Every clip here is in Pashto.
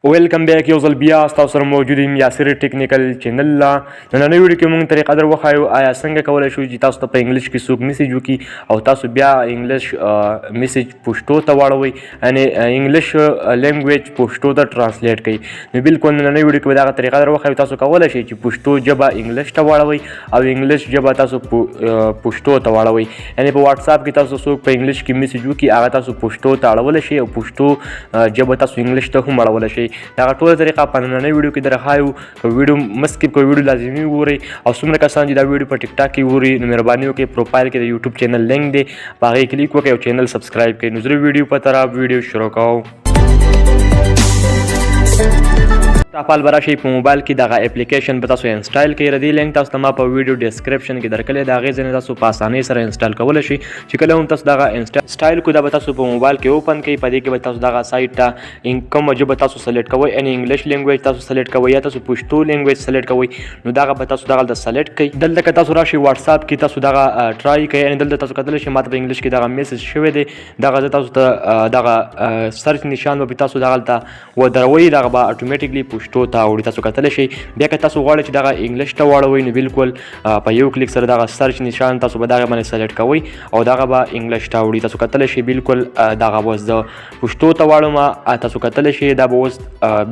ویلکم بیک، یو ځل بیا تاسو سره موجود یم یاسر ټیکنیکل چینل لا. نننۍ ویډیو کې موږ طریقه در وښایو، آیا څنګه کولی شو چې تاسو ته په انګلیش کې څوک میسج وکړي او تاسو بیا انګلیش میسج پښتو ته واړوئ، یعنې انګلیش لینګویج پښتو ته ټرانسلیټ کړئ. نو بالکل نننۍ ویډیو کې به دغه طریقه در وښایو، تاسو کولی شئ چې پښتو ژبه انګلیش ته واړوئ او انګلیش ژبه تاسو پښتو ته واړوئ، یعنې په واتساپ کې تاسو څوک په انګلیش کې میسج وکړي، هغه تاسو پښتو ته اړولی شئ او پښتو ژبه تاسو انګلیش ته هم اړولی شئ. دغه ټوله طریقه په نننۍ ویډیو کې درښایو. که ویډیو مه سکیپ کوئ، ویډیو لازمي وګورئ. او څومره کسان چې دا ویډیو په ټیک ټاک کې ګوري، نو مهرباني وکړئ، پروفایل کې د یوټیوب چینل لینک دی، په هغې کلیک وکړئ او چینل سبسکرایب کړئ. نو زه ویډیو په طرف ویډیو شروع کوو. تافال به راشئ، په موبایل کې دغه اپلیکیشن به تاسو انسټال کړئ. د دې لینک تاسو ته ما په ویډیو ډیسکریپشن کې درکړی، د هغې ځای نه تاسو په اسانۍ سره انسټال کولی شئ. چې کله هم تاسو دغه انسټال کو، دا به تاسو په موبایل کې اوپن کړئ. په دې کې به تاسو دغه سایت ته کومه ژبه تاسو سلیکټ کوئ، یعنې انګلیش لینګویج تاسو سلیکټ کوئ یا تاسو پښتو لینګویج سلیکټ کوئ، نو دغه به تاسو دغلته سلیکټ کړئ. دلته که تاسو راشئ، واتساپ کې تاسو دغه ټرای کړئ، یعنې دلته تاسو کتلی شئ، ماته په انګلیش کې دغه میسج شوی دی. دغه زه تاسو ته دغه سرچ نشان به تاسو دغلته ودروئ، دغه به اتوماتیکلی پښتو ته اوړي، تاسو کتلی شئ. بیا که تاسو غواړئ چې دغه انګلیش ته واړوئ، نو بالکل په یو کلیک سره دغه سرچ نشان تاسو به دغه باندې سلیکټ کوئ او دغه به انګلیش ته اوړي، تاسو کتلی شئ. بالکل دغه اوس زه پښتو ته واړوم، تاسو کتلی شئ. دا به اوس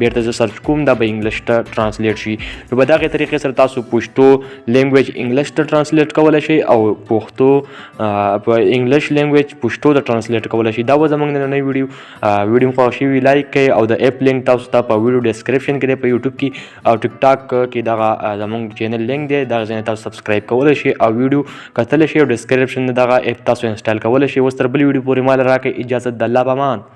بیرته زه سرچ کوم، دا به انګلیش ته ترانسلیټ شي. نو په دغه طریقې سره تاسو پښتو لینګویج انګلیش ته ترانسلیټ کولی شئ او پښتو په انګلیش لینګویج پښتو ته ترانسلیټ کولی شئ. دا و زموږ نننۍ ویډیو. ویډیو مو خوښ شوي، لایک کړئ او د اپ لینک تاسو ته په ویډیو ډیسکریپشن کې دی. په یوټیوب کې او ټیک ټاک کې دغه زموږ چینل لینک دی، دغه ځای تاسو سبسکرایب کولی شئ او ویډیو کتلی شئ او ډیسکریپشن دغه اپ تاسو انسټال کولی شئ. اوس تر بلې ویډیو پورې مال راکړئ اجازه، د الله په امان.